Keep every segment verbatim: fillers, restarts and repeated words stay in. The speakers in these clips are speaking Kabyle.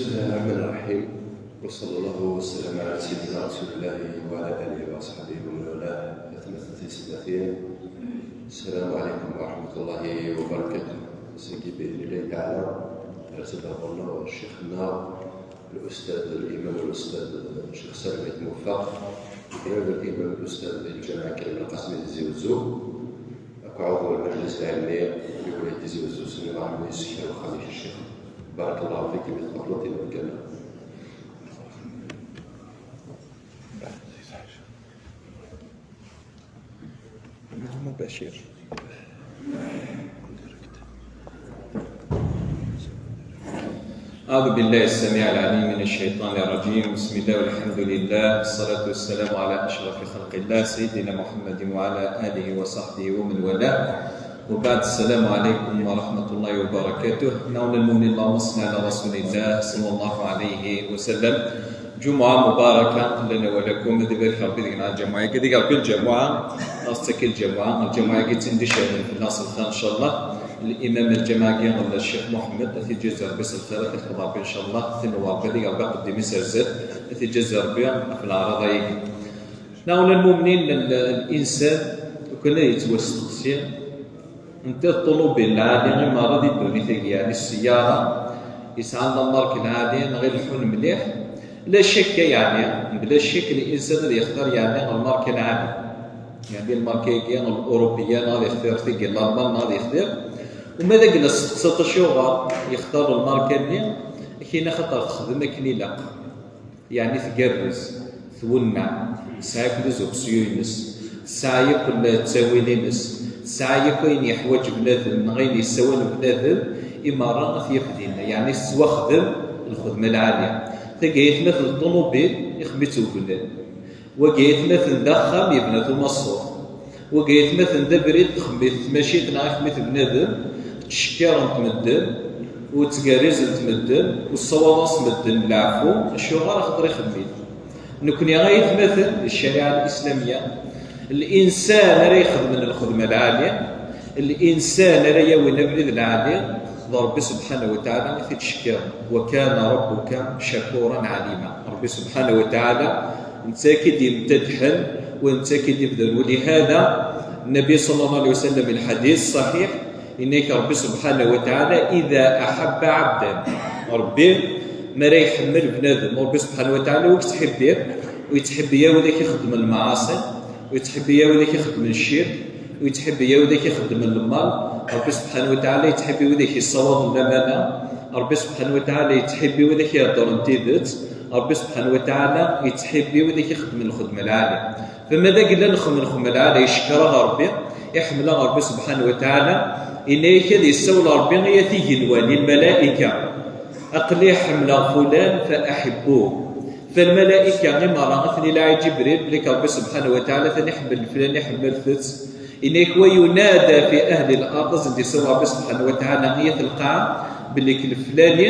بسم الله الرحمن الرحيم. وصلى الله وسلم على سيدنا رسول الله وعلى آله وأصحابه ومن والاه. أتمة الإسلام. السلام عليكم ورحمة الله وبركاته. Sigi بإذن الله تعالى رسل الله الشيخنا الأستاذ الإمام الأستاذ الشيخ سامي موفق، الإمام الأستاذ الجامعة الكريم القاسمي تيزي وزو، أكو عضو المجلس العلمي لولاية تيزي وزو، سمي الله عليه الشيخ وخليك الشيخ. بارك الله فيك بتقبلتنا الكلام. مباشر. أعوذ بالله السميع العليم من الشيطان الرجيم. بسم الله والحمد لله، الصلاة والسلام على أشرف خلق الله سيدنا محمد وعلى آله وصحبه ومن والاه. وبعد، السلام عليكم ورحمة الله وبركاته. نعم المؤمنين، اللهم صل على رسول الله صلى الله عليه وسلم. جمعة مباركة لنا ولكم. Ad ibarek Ṛebbi deg-neɣ lǧamuɛa-agi, ad ibarek Ṛebbi lǧamuɛa, ad ɣ-tettak lǧamuɛa, lǧamuɛa-agi d tin d-icehden fell-as lxir, ncallah. Limam n lǧamuɛa-agi, Ccix Muḥemmed, ad t-iǧazi Ṛebbi s lxir, ad t-iḥfeḍ Ṛebbi, ncallah, tinewwa Ṛebbi, ad iɣ Ṛebbi aqeddim-is ar zdat, ad t-iǧazi Ṛebbi ɣef leɛraḍ-agi. Neɣ ula lmumnin, l-, l-, linsan, ukan ad yettwasteqsi, netta d ṭumubil lɛali i merra di ddunit-agi, yeɛni sseyara yesɛan lamark lɛali neɣ ileḥḥun mliḥ, la cakka, yeɛni, mebla ccek, linsan ad yextar, yeɛni, lmarka lɛali. Yeɛni lmarka-agi, l-Urupiya, neɣ ad yextir tigi n Lalman, neɣ ad yextir. Uma d akken ad s-teqsiḍ acuɣer yextar lmarka-nni, ak-in axaṭer texdem akken ilaq. Yeɛni tgerrez, twenneɛ, tesɛa akk les options-ines, tesɛa yakk ttawil-ines, tesɛa yakk ayen yeḥwaǧ bnadem neɣ ayen yessawal bnadem, i merra ad t-yaf dinna. Yeɛni tettwaxdem lxedma lɛali. Tagi aytmaten d ṭumubil, ixem-itt ubnad. Wagi aytmaten d axxam, yebna-t umaṣṣut. Wagi aytmaten d abrid, texdem-it tmacint neɣ ixem-it bnadem, ttcekkiren-t medden, ur ttgerrizen-t medden, ur ssawaḍen s medden leɛfu, acuɣer axaṭer ixem-it. Nekni ay aytmaten di ccariɛa l-islamiyya, linsan ara ixedmen lxedma lɛali, linsan ara yawin abrid lɛali, d Ṛebbi subḥanahu wa taɛala i t-ittcekkiren. Wa kana rabbuka cakuran ɛalima. Ṛebbi subḥanahu wa taɛala, netta i d-yemtadḥen, wa netta i d-ibdan. Walihada, Nnabi ṣalla Llahu ɛalayhi wa sallam, lḥadit ṣṣaḥiḥ, yenna-k Ṛebbi subḥanahu wa taɛala, ida aḥabba ɛabdan. Ṛebbi, mi ara iḥemmel bnadem, Ṛebbi subḥanahu wa taɛala, wi yettḥibbi, ur yettḥibbi ara wid ak ixeddmen lmaɛaṣi, ur yettḥibbi ara wid ak ixeddmen ccirk, ur yettḥibbi ara wid ak ixeddmen lmal. Ṛebbi subḥanahu wa taɛala yettḥibbi wid ak yessawaḍen lamana. Ṛebbi subḥanahu wa taɛala yettḥibbi wid ak iheddren tidet. Ṛebbi subḥanahu wa taɛala yettḥibbi wid ak ixeddmen lxedma lɛali. Fama d agella nxeddem lxedma lɛali, icekkeṛ-aɣ Ṛebbi, iḥemmel-aɣ Ṛebbi subḥanahu wa taɛala, yenna-ak ad yessawel Ṛebbi i at igenwan, i lmalaika. Aql-i ḥemmleɣ fulan, fa aḥibbuh. Falmalaika i merra, ad ten-ilaɛi Ǧibril, belli Ṛebbi subḥanahu wa taɛala atan iḥemmel leflan, iḥemmel-t. Yenna-ak, wa yunada fi ahli l-ard, ad sen-d-isawel Ṛebbi subḥanahu wa taɛala i at lqaɛa, belli leflani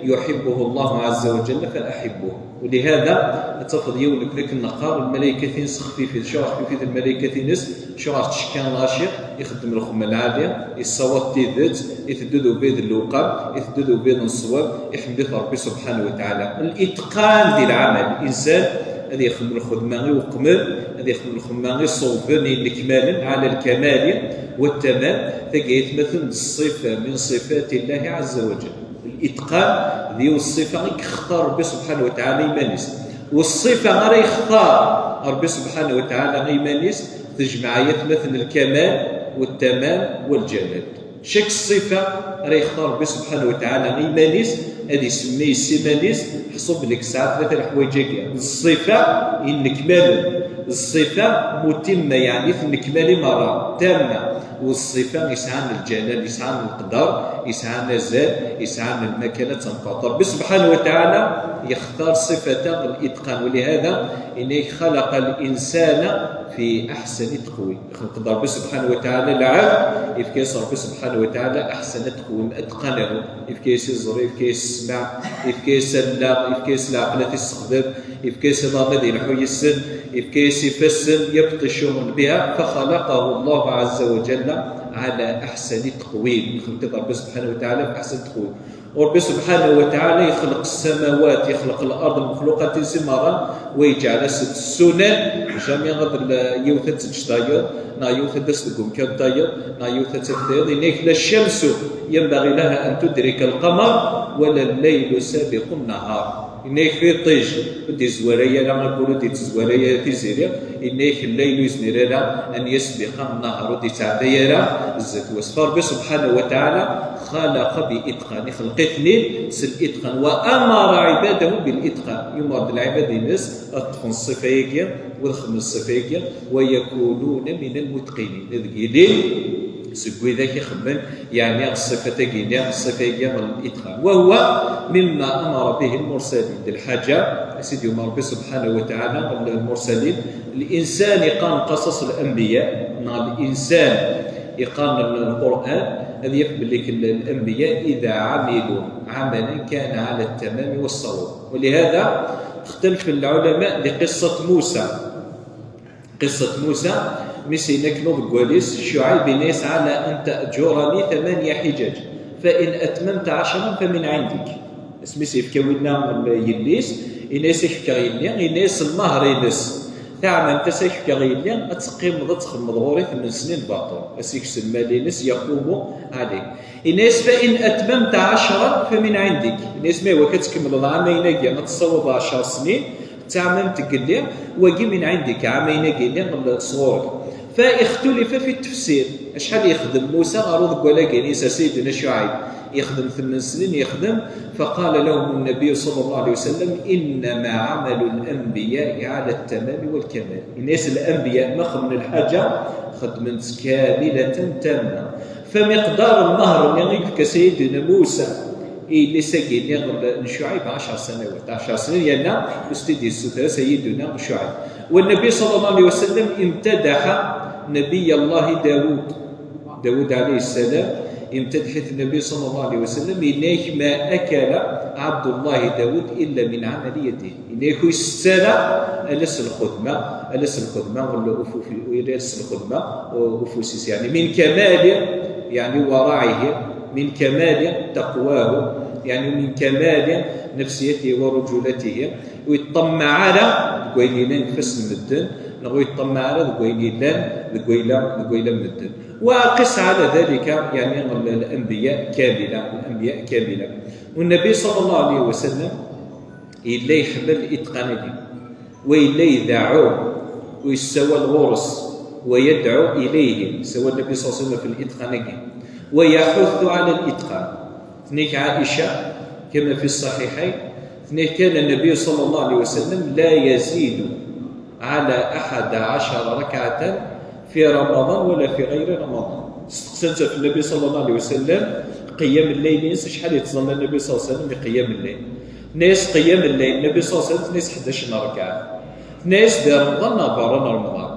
yuḥibbuhu Llahu ɛazza wa ǧalla, fa aḥibbuh. Walihada, ad tafeḍ yiwen nekni akken neqqar, lmalaykat-ines xfifit. Acuɣer xfifit lmalaykat-ines? Acuɣer ttcekkiren lɛaci? Ixeddem lxedma lɛali, yessawaḍ tidet, iteddu d ubrid n lewqam, iteddu d ubrid n ṣṣwab, iḥmed-it Ṛebbi subḥanahu wa taɛala. Litqan di lɛamal, insan ad ixdem lxedma iweqmen, ad ixdem lxedma iṣewben, inekmalen, ɛala lkamali wa ttamam. Tagi aytmaten d ṣṣifa min ṣifati Llahi ɛazza wa ǧalla. Litqan d yiwet ṣṣifa i yextar Ṛebbi subḥanahu wa taɛala iman-is. U ṣṣifa ara yextar Ṛebbi subḥanahu wa taɛala iman-is, tejmeɛ ay atmaten lkamal, wa ttamam, wa lǧamal. Cak ṣṣifa ara yextar Ṛebbi subḥanahu wa taɛala iman-is, ad isemmi yes iman-is, ḥṣu belli yesɛa tlata leḥwayeǧ-agi. D ṣṣifa inekmalen, d ṣṣifa mutimma, yeɛni tennekmal i merra, tamma. U d ṣṣifa yesɛan lǧalal, yesɛan leqder, yesɛan azal, yesɛan lmakana d tameqqrant. Ṛebbi subḥanahu wa taɛala yextar ṣifata litqan, walihada yenna-ak, xalaqa linsana fi aḥsani taqwim. Ixleq-d Ṛebbi subḥanahu wa taɛala lɛebd, yefka-yas Ṛebbi subḥanahu wa taɛala aḥsana taqwim, atqan akk. Yefka-yas iẓri, yefka-yas ssmaɛ, yefka-yas allaɣ, yefka-yas leɛqel ad t-issexdem, yefka-yas iḍarren ad yelḥu yes-sen, yefka-yas ifassen, yabṭic yuḍen biha, faxalaqahu Llahu ɛazza wa ǧalla ɛala aḥsani taqwim. Ixleq-it Ṛebbi subḥanahu wa taɛala bi aḥsani taqwim. Ur bi subḥanahu wa taɛala yexleq ssamawat, yexleq lard, lmexluqat-is merra, wa yeǧɛel-as-d ssunan, jami ad yiwet ad teǧǧ tayeḍ, neɣ yiwet ad d-tas deg umkan tayeḍ, neɣ yiwet ad taf tayeḍ. Yenna-yak: la ccamt yenbɣi laha an tudrika lqamar, wala llaylu sabiqu nnahar. Yenna-yak tiṭij ur d-yezwar ara ayyur, ur d-yettezwar ara tiziri. Yenna-yak llayl ur yezmir ara an yasbiqa nnahar, ur d-yettɛedday ara zdat wass. Fa Rebbi subḥanahu wa taɛala xalaqa bi itqan, ixleq-iten-id s litqan. Wa amara ibadahu bil itqan, yumer-d lɛibad-ines ad ṭṭfen ṣṣifa-agi, ad xedmen ṣṣifa-agi. Wa yakununa min almutqinin, ad ilin seg widak ixedmen, yeɛni ṣṣifat-agi-nni, ṣṣifa-agi n litqan. Wa huwa mimma amara bihi lmursalin, d lḥaǧa i s-id-yumer Rebbi subḥanahu wa taɛala lmursalin. Linsan iqqaren qasas lanbiya, neɣ linsan iqqaren lqur'an, ad yaf belli k-, lanbiya ida amilu amalan kana ala ttamami wassawab. Walihada ixtalef lɛulama di qissat Musa. Qissat Musa, mi s-yenna aknuḍ deg wawal-is, Cuɛayb yenna-yas: ala an ta'jurani thamaniya ḥiǧaj, fa in atmamta ɛecran fa min ɛindik. Asmi s-yefka winna yelli-s, yenna-yas: ad k-fkeɣ yelli, yenna-yas lmahr-ines, taɛmamt-as ad k-fkeɣ yelli, ad teqqimeḍ ad txedmeḍ ɣur-i tmen snin baṭel, ad s-ikkes lmal-ines, yaqumu ɛalik. Yenna-yas: fa in atmamta ɛecran fa min ɛindik. Yenna-yas: ma iwak ad tkemmleḍ ɛamayen-agi, ad tessawaḍ ɛecr snin, d taɛmamt n yelli, wagi min ɛindik, ɛamayen-agi-nni sɣur-k. Fa ixtulifa fi tefsir. Acḥal yexdem Musa ɣer uḍeggal-agi-nni s Sidna Cuɛayb? Yexdem tmen snin, yexdem. Faqala lahum Nnabi sallallahu alayhi wa sallam: innama ɛamalu lanbiyai ala ttamami walkamal. Yenna-yas, lanbiya ma xedmen lḥaǧa, xedmen-tt kamilatan tamma. Fa miqdar lmahr-nni i yefka Sidna Musa i yelli-s-agi-nni n Cuɛayb ɛecr sanawat, ɛecr snin, yerna ur s-t-id-yessuter ara Sidna Cuɛayb. Wa Nnabi sallallahu alayhi wa sallam imtadaḥa Nabiyya Allahi Dawud. Dawud alayhi ssalam, imtadaḥ-it Nnabi sallallahu alayhi wa sallam, yenna-yak: ma akala Ɛebdullahi Dawud illa min ɛamali yadihi. Yenna-yak ur isett ara ala s lxedma, ala s lxedma, ur s lxedma ufus-is, yeɛni min kamali, yeɛni waraɛihi, min kamali taqwahu, yeɛni min kamali nafsiyatihi wa rujulatihi. Ur yeṭṭammaɛ ara deg wayen yellan deg ifassen n medden, neɣ ur yeṭṭammaɛ ara deg wayen yellan deg wayla, deg wayla n medden. Wa qis ɛala dalika, yeɛni l-, l-anbiya kamila, l-anbiya kamila. U Nnabi sallallahu alayhi wa sallam yella iḥemmel itqan-agi. Wa yella ideɛɛu, u yessawal ɣur-s, wa yadɛu ilayhi, yessawal Nnabi sallallahu alayhi wa sallam fi l-itqan-agi. Wa yaxuttu ɛala l-itqan. Tenna-k Ɛica, kama fi ṣṣaḥiḥayn, tenna-k: kana Nnabi sallallahu alayhi wa sallam la yazidu ɛala aḥada ɛacra rakɛatan fi Ramaḍan wala fi ɣayri Ramaḍan. Steqsan-tt ɣef Nnabi sallallahu alayhi wa sallam, qiyam n-layl-ines, acḥal yettẓalla Nnabi sallallahu alayhi wa sallam di qiyam n-layl? Tenna-yas qiyam n-layl Nnabi sallallahu alayhi wa sallam, tenna-yas ḥdac n rrekɛa. Tenna-yas di Remḍan neɣ berra n Remḍan?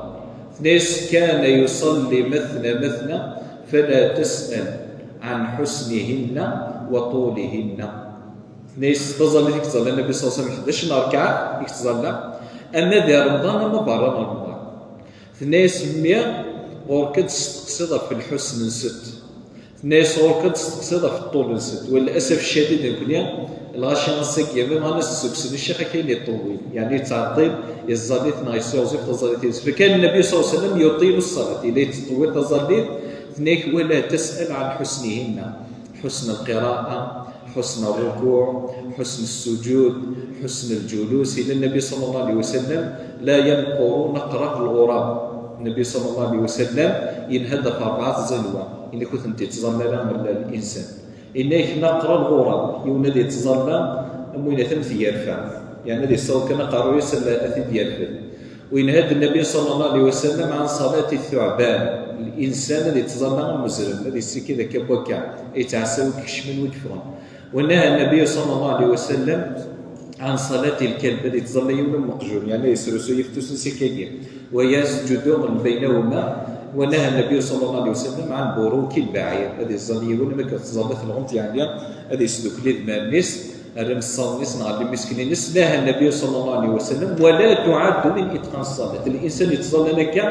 Tenna-yas: kana yuṣalli mathna mathna, fala tas'al ɛan ḥusnihinna wa ṭulihinna. Tenna-yas taẓallit i yettẓalla Nnabi sallallahu alayhi wa sallam, ḥdac n rrekɛa i yettẓalla, ama di Remḍan ama berra n Remḍan. Tenna-yas: mmi, ɣur-k ad testeqsiḍ ɣef lḥusn-nsent. Tenna-yas: ɣur-k ad testeqsiḍ ɣef ṭṭul-nsent. Wa llasaf ccadid, nekni lɣaci ass-agi, bɣan ad s-d-ssukksen ccix akka ayen iṭewwil, yeɛni yettɛeṭṭil, yeẓẓal-it neɣ yesseɣzif taẓallit-ines. Fa kana Nnabi sallallahu alayhi wa sallam yutilu ṣṣalat, yella yettṭewwil taẓallit. Tenna-yak: wala tas'al ɛan ḥusnihinna. Ḥusn lqira'a, ḥusn rrukuɛ, ḥusn ssujud, ḥusn ljulus. Yella Nnabi sallallahu alayhi wa sallam la yanquru naqra lɣurab. Nnabi sallallahu alayhi wa sallam yenha-d ɣef rebɛa tẓalwa, yenna-k ur tent-yettẓalla ara l-, linsan. Yenna-k naqra lɣurab, yiwen ad yettẓalla am win atan t-yerfa, yeɛni ad yessaweḍ kan aqerruy-is ad, ad t-id-yerfed. U yenha-d Nnabi sallallahu alayhi wa sallam ɛan ṣalati thuɛban, linsan ad yettẓalla am uzrem, ad yessikid akka n wakka, ad yettɛassa wi ikecmen wi yeffɣen. Wa naha Nnabi sallallahu alayhi wa sallam ɛan ṣalati lkalb, ad yettẓalla yiwen am uqjun, yeɛni ad yesrusu yiftusen s akkagi. Wa yasǧudu baynahuma, wa naha Nnabi sallallahu alayhi wa sallam ɛan buruki lbaɛir, ad yeẓẓal yiwen am akken tettẓalla telɣemt, yeɛni ad yesdukkel idmaren-is, rrem ṣṣaḍen-is neɣ lmiskin-ines. Naha Nnabi sallallahu alayhi wa sallam, wala tuɛaddu min itqan ṣṣalat. Linsan yettẓallan akka,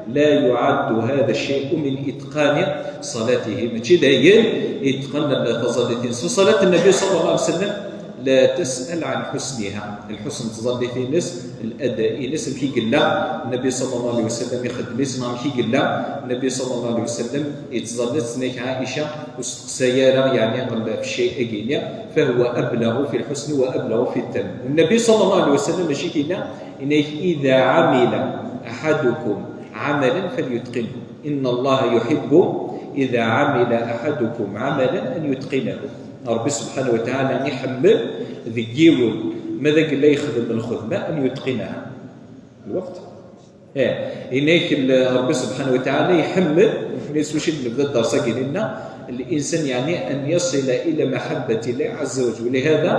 لا يعد هذا الشيء من إتقان صلاته. Mačči d ayen itqanen taẓallit-ines. Ṣalat Nnbi ṣalla Llahu ɛalayhi wa sallam, لا تسأل عن حسنها. Lḥusn n tẓallit-ines, lada-ines, amek i yella Nnbi ṣalla Llahu ɛalayhi wa sallam ixeddem-itt, neɣ amek i yella Nnbi ṣalla Llahu ɛalayhi wa sallam yettẓallit-tt, tenna-k Ɛica, ur steqsay ara, yeɛni, ɣef cci-agi-nni, فهو أبلغ في الحسن وأبلغ في التمام. Nnbi ṣalla Llahu ɛalayhi wa sallam acu i k-yenna? Yenna-k: إذا عمل أحدكم عملا فليتقنه إن الله يحب إذا عمل أحدكم عملا أن يتقنه. Ṛebbi subḥanahu wa taɛala iḥemmel deg yiwen, ma d agella yexdem lxedma, أن يتقنها. Lweqt? Eh, yenna-k l-, Ṛebbi subḥanahu wa taɛala iḥemmel, s wacu i d-nebda dders-agi, yenna, الإنسان, yeɛni, أن يصل إلى محبة الله عز وجل. ولهذا,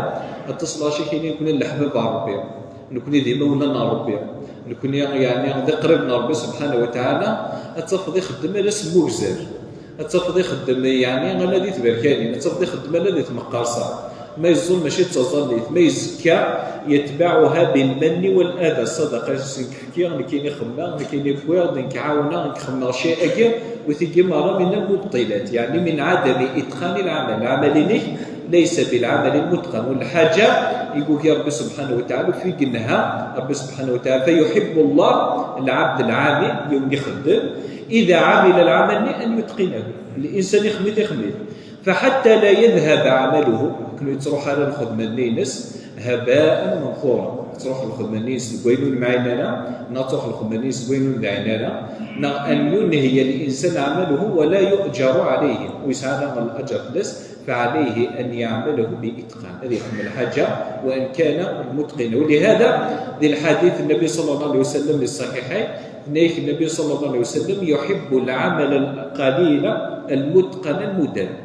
aṭas n lɣaci kan i nekni d leḥbab n Ṛebbi. Nekni d imawlan n Ṛebbi. Nekni, yeɛni, d iqriben n Ṛebbi subḥanahu wa taɛala, ad tafeḍ ixeddem ala s mmugzer. Ad tafeḍ ixeddem, yeɛni, ala di tberkanin. Ad tafeḍ ixeddem ala di tmeqqersa. Ma yeẓẓul mačči d taẓallit. Ma yezkka, يتبعها بالمن والأذى. Ṣṣadaqa-s nekk fkiɣ, nekkini xemmeɣ, nekkini wwiɣ-d, nekk ɛawneɣ, nekk xemmeɣ cci-agi, u tigi merra من المبطلات، يعني من عدم إتقان العمل. Lɛamal-inek ليس بالعمل المتقن. Lḥaǧa i yugi Ṛebbi subḥanahu wa taɛala, ɣef i yenha Ṛebbi subḥanahu wa taɛala: فيحب الله العبد العامل, yiwen ixeddem, إذا عمل العمل أن يتقنه. Linsan ixemmem-it, ixemmem-it. فحتى لا يذهب عمله, akken ur yettruḥ ara lxedma-nni-ines, هباء منثورا. Ad truḥ lxedma-nni-ines deg wayen ur nemɛin ara, neɣ ad truḥ lxedma-nni-ines deg wayen ur nedɛin ara, neɣ أن ينهي الإنسان عمله ولا يؤجر عليه, ur yesɛi ara laǧer fell-as, فعليه أن يعمله بإتقان. Ad ixdem lḥaǧa, وإن كان متقنا. ولهذا, di lḥadit n Nnbi ṣalla Llahu ɛalayhi wa sallam di ṣṣaḥiḥayn, yenna-k Nnbi ṣalla Llahu ɛalayhi wa sallam: يحب العمل القليل المتقن المداوم.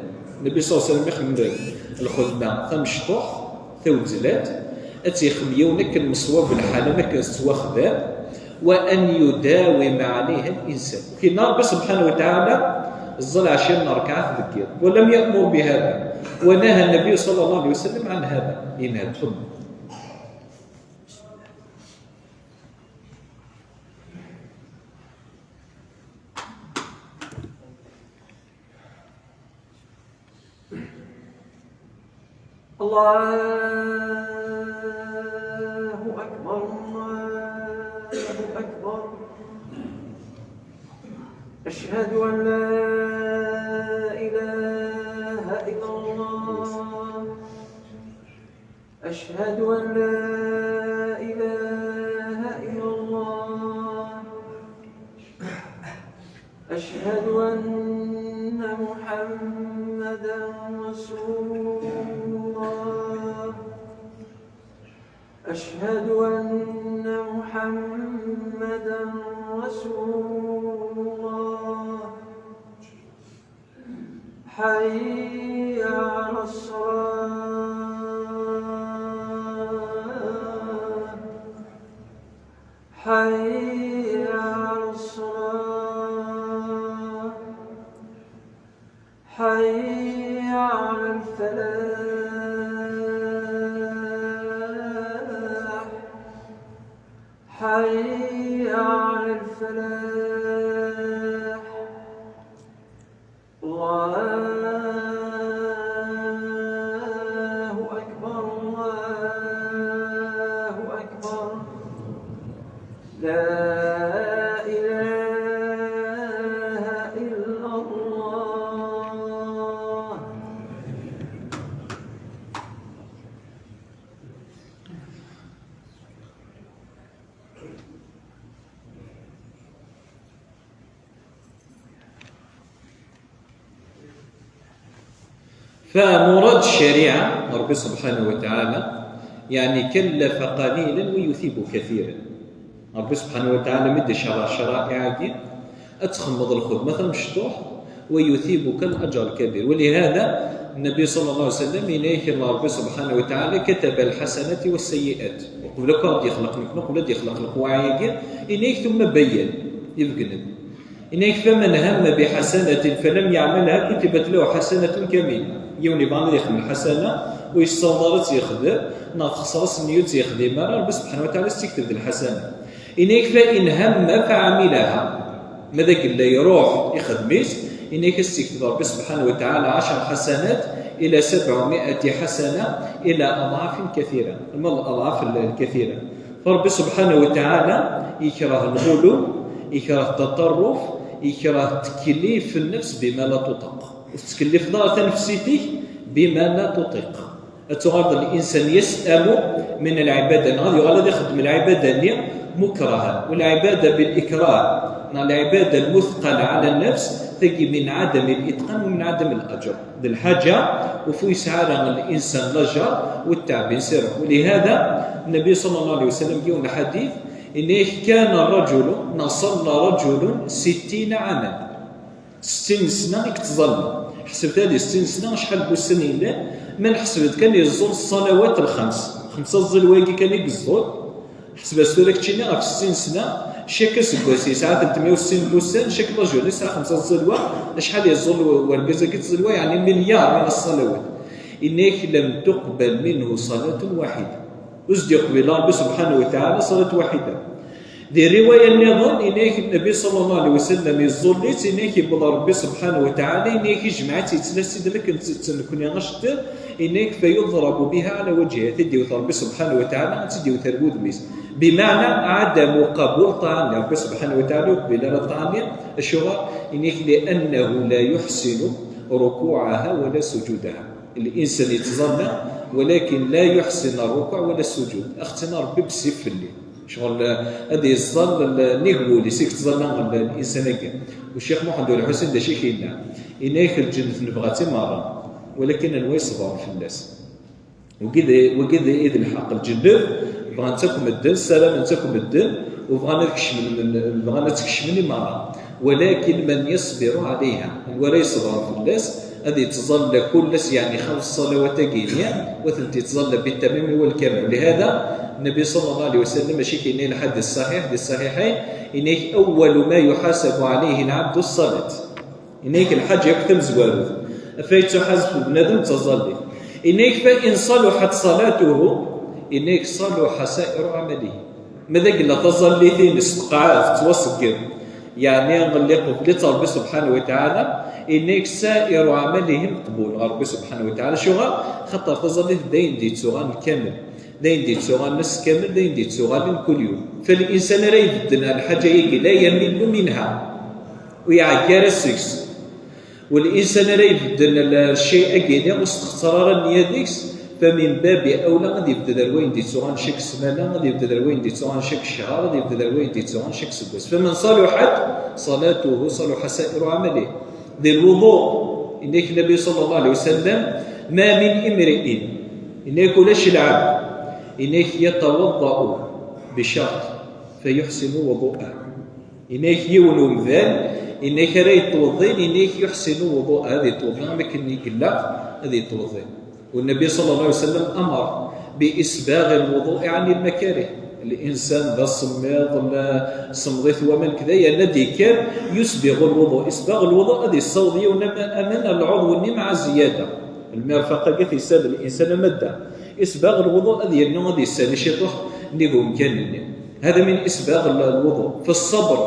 Nnbi ṣalla Llahu ɛalayhi wa sallam iḥemmel lxedma tamecṭuḥt, tawezlant, ad tt-ixdem yiwen akken meṣwab lḥal, am akken tettwaxdam, وأن يداوم عليها الإنسان. Yenna Ṛebbi subḥanahu wa taɛala: ẓẓal ɛecrin n ṛekɛat deg yiḍ. ولم يأمر بهذا، ونهى النبي صلى الله عليه وسلم عن هذا. Yenna-d, tfeḍ. الله أكبر، الله أكبر. أشهد أن لا إله إلا الله. أشهد أن لا إله إلا الله. أشهد أن محمدا رسول الله. أشهد أن محمدا رسول الله. حي على الصلاة. حي على الصلاة. حي على الفلاح. حي على الفلاح. الله أكبر، الله أكبر. لا إله إلا الله. فمراد الشريعة، ربي سبحانه وتعالى، يعني، كلف قليلا ويثيب كثيرا. ربي سبحانه وتعالى مد الشرع، الشرائع، ad txemmeḍ lxedma tamecṭuḥt, ويثيبك الأجر الكبير. ولهذا النبي صلى الله عليه وسلم yenna-ak ربي سبحانه وتعالى: كتب الحسنات والسيئات. Uqbel akk ad yexleq nekni, uqbel ad yexleq leqwaɛi-agi, yenna-ak ثم بين, ibeggen-d. Yenna-ak: فمن هم بحسنة فلم يعملها كتبت له حسنة كاملة. Yiwen yebɣan ad yexdem lḥasana, ur yessaweḍ ara ad tt-yexdem, neɣ texṣer-as nniyya ur tt-yexdim ara, Rebbi subḥanahu wa taɛala ad as-tt-yekteb d lḥasana. Yenna-ak: فإن هم فعملها. Ma d agellay iruḥ ixdem-it, ini-ak ad s-yekteb Ṛebbi subḥanahu wa taɛala ɛecṛa ḥasanat ila sebɛumiati ḥasana ila aḍɛafin kathira, ma d aḍɛaf lkathira. Fa Ṛebbi subḥanahu wa taɛala yekreh lɣulu, yekreh taṭerruf, yekreh tkellif nnefs bima la tuṭaq. Ur tettkellifeḍ ara tanefsit-ik bima la tuṭiq. Ad tuɣaleḍ linsan yas'amu min lɛibada, neɣ ad yuɣal ad ixeddem lɛibada-nni mukrahan. Walɛibada bil ikrah, neɣ lɛibada lmuthqala ɛala nnefs, tagi min ɛadami litqan wa min ɛadami laǧr. D lḥaǧa ur yesɛi ara linsan laǧer u tteɛbin si Ṛebbi. Walihada Nnabi ṣalla Llahu ɛalayhi wa sallam, deg yiwen lḥadit, ini-ak: kana rajulu, neɣ ṣalla rajulun sittina ɛaman. Settin sna i yettẓalla. Ḥesbet adi, settin sna acḥal n wussan yellan, ma nḥesbet kan yeẓẓul ṣṣalawat lxems, xemsa ẓẓilwa-agi kan i yeẓẓul, ḥesbet tura keččini ɣef settin sna, cak aseggas yesɛa tletmya u sittin n wussan, cak lajul yesɛa xemsa ẓẓilwa, acḥal yeẓẓul wergaz-agi ttẓilwa, yeɛni milyar min ṣṣalawat. Ini-ak: lam tuqbal minhu ṣalatun waḥida. Ur s-d-yeqbil Ṛebbi subḥanahu wa taɛala ṣalat waḥida. Di riwaya nniḍen, ini-ak Nnabi ṣalla Llahu ɛalayhi wa sallam yeẓẓul-itt, ini-ak yewweḍ Ṛebbi subḥanahu wa taɛala, ini-ak ijmeɛ-itt, yettlas-itt-id akken tt-, tt-, nekni aceṭṭiḍ, ini-ak fa yuḍrabu biha ɛala waǧiha, ad tt-id-iwet Ṛebbi subḥanahu wa taɛala, ad tt-id-iwet ar wudem-is. Bimeɛna ɛadamu qabul ṭṭaɛa-nni, Ṛebbi subḥanahu wa taɛala ur yeqbil ara ṭṭaɛa-nni. Acuɣer? Ini-ak: li'annahu la yuḥsinu rukuɛaha wala sujudaha. Linsan yettẓalla, walakin la yuḥsin rrukuɛ wala ssujud. Axettini Ṛebbi bessif fell-i. Ccɣel, eh, ad yeẓẓal, eh, nnig wul-is i yettẓalla, eh, linsan-agi. U Ccix Muḥend Ulḥusin d acu i k-yenna? Yenna-yak: lǧennet nebɣa-tt i meṛṛa, walakin anwa i iṣebṛen fell-as? Wagi d, wagi d, i d lḥeqq. Lǧennet bɣan-tt akk medden, ssaramen-tt akk medden, u bɣan ad kecmen men-, bɣan ad tt-kecmen i meṛṛa. Walakin man yasbiru ɛalayha, anwa ara iṣebṛen fell-as, ad yettẓalla kul ass, yeɛni xems ṣṣalawat-agi-nni, u ad tent-yettẓalla bittamami wal kamil. Lihada, Nnabi ṣalla Llahu ɛalayhi wa sallam, acu i k-yenna i lḥadis ṣṣaḥiḥ, di ṣṣaḥiḥayn, yenna-ak: awwalu ma yuḥasabu ɛalayhi lɛabdu ṣṣalat. Yenna-ak lḥaǧa akk tamezwarut ɣef ay yettḥaseb bnadem d taẓallit. Yenna-ak: fa in ṣaluḥat ṣalatuhu, yenna-ak: ṣaluḥa sa'iru ɛamalihi. Ma d agella taẓallit-ines teqɛed, tettwaṣeggem, yeɛni iqbel-itt Ṛebbi subḥanahu wa taɛala, yenna-ak: sa'iru ɛamalihi meqbul ɣer Ṛebbi subḥanahu wa taɛala. Acuɣer? Xaṭer taẓallit d ayen d-yettuɣalen kamel, d ayen d-yettuɣalen ass kamel, d ayen d-yettuɣalen kul yum. Fa linsan ara ibedden ɣer lḥaǧa-agi, la yamillu minha, ur iɛeggi ara seg-s. Wa linsan ara ibedden cci-agi-nni, ur s-textar ara nniya deg-s, fa min babi awla ad yebded ar wayen d-yettuɣalen cak ssmana, ad yebded ar wayen d-yettuɣalen cak cchar, ad yebded ar wayen d-yettuɣalen cak seggas. Fa man ṣaluḥat ṣalatuhu ṣaluḥa sa'iru ɛamalihi. Di lwuḍu, yenna-ak Nnabi ṣalla Llahu ɛalayhi wa sallam: ma min imri'in, yenna-ak ulac lɛebd, yenna-ak yatawaḍḍa'u bicerṭ fa yuḥsinu wuḍu'ah. Yenna-ak yiwen umdan, yenna-ak ara yettweḍḍin, yenna-ak yuḥsinu wuḍu'ah, ad yettweḍḍi am akken i yella ad yettweḍḍi. U Nnabi ṣalla Llahu ɛalayhi wa sallam amar bi isbaɣi lwuḍu'i ɛani lmakarih. Linsan d asemmiḍ, la semmeḍ-it waman kda, yerna ad yekker yusbiɣu lwuḍu. Isbaɣ lwuḍu ad yessaweḍ yiwen ama-, aman ar lɛuḍw-nni mɛa ziyada. Lmirfaq-agi ad t-yessali linsan ama d da. Isbaɣ lwuḍu ad yernu ad yessali ciṭuḥ nnig umkan-nni. Hada min isbaɣ l-, lwuḍu. Fi ṣṣabr,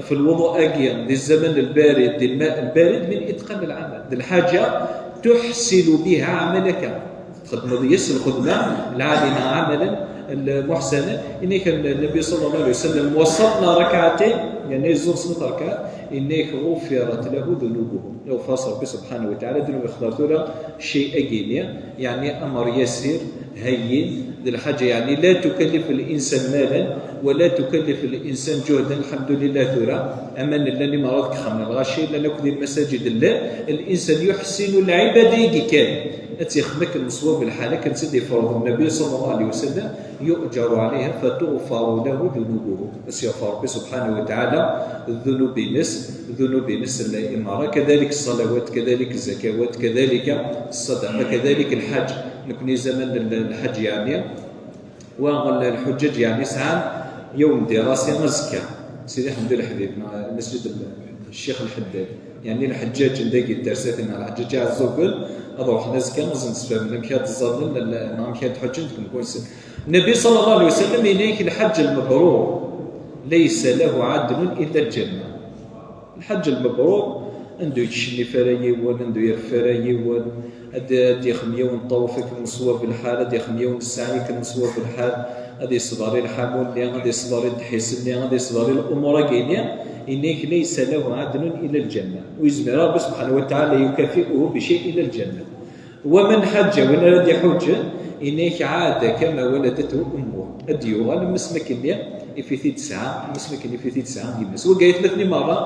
fi lwuḍu-agi, di zzaman lbarid, di lma lbarid, min itqan lɛamal. D lḥaǧa tuḥsinu biha ɛamalaka. Txedmeḍ yes lxedma lɛali neɣ ɛamalen lmuḥsanen. Yenna-ak Nnabi ṣalla Llahu ɛalayhi wa sallam: wa ṣalla rakɛatayn, yeɛni yeẓẓul snat ṛekɛat, yenna-ak: ɣufirat lahu dunubuhu. Iɣfar-as Ṛebbi subḥanahu wa taɛala ddnub. Ixtar tura cci-agi-nni, yeɛni amr yasir, hayyin, d lḥaǧa, yeɛni la tukallif linsan malan, wa la tukallif linsan ǧuhdan. Lḥemdulillah tura, aman llan i meṛṛa deg yexxamen, lɣaci llan akk di lmasajid llan, linsan yuḥsinu lɛibada agi kan, ad tt-yexdem akken meṣwab lḥal, akken tt-id-ifreḍ Nnabi ṣalla Llahu ɛalayhi wa sallam, yu'jaru ɛalayha fa tuɣfaru lahu dunubuhu. Ad s-yeɣfar Ṛebbi subḥanahu wa taɛala ddunub-ines, ddunub-ines llan i meṛṛa, kadalik ṣṣalawat, kadalik zzakawat, kadalik ṣṣadaqa, kadalik lḥaǧ. Nekni zaman n lḥaǧ, yeɛni, wa lḥuǧǧaǧ, yeɛni, sɛan yawm dirasi azekka, Sidi Ḥmed Lḥbib, neɣ masjid l-, Ccix Lḥeddad, yeɛni, lḥeǧǧaǧ n dagi n Tersatin, neɣ lḥeǧǧaǧ Iɛeẓẓugen, ad ruḥen azekka, ad sen-d-sfehmen amek ad ẓẓallen, neɣ amek ad ḥuǧǧen deg umkan-nsen. Nnabi ṣalla Llahu ɛalayhi wa sallam yenna-ak: lḥaǧ lmebrur laysa lahu ɛadlun illa lǧanna. Lḥaǧ lmebrur, anda ur yettcennif ara yiwen, anda ur yerfi ara yiwen, ad ad yexdem yiwen ṭṭawaf akken meṣwab lḥal, ad yexdem yiwen ssaɛi akken meṣwab lḥal, ad yesber i lḥamu-nni, ad yesber i ddḥis-nni, ad yesber i lumuṛ-agi-nni, inna-k: "Laysa lahu ɛadlun ila lǧanna." Ur yezmir ara Ṛebbi subḥanahu wa taɛala yukafi'uhu bi cay ila lǧanna. Wa man ḥajja, win ara d-iḥuǧǧen, inna-k: "Ɛada kama waladathu ummuh." Ad d-yuɣal am wasmi akken-nni ifi-t-id tesɛa, am wasmi akken ifi-t-id tesɛa yemma-s. Wagi aytmaten-iw merra,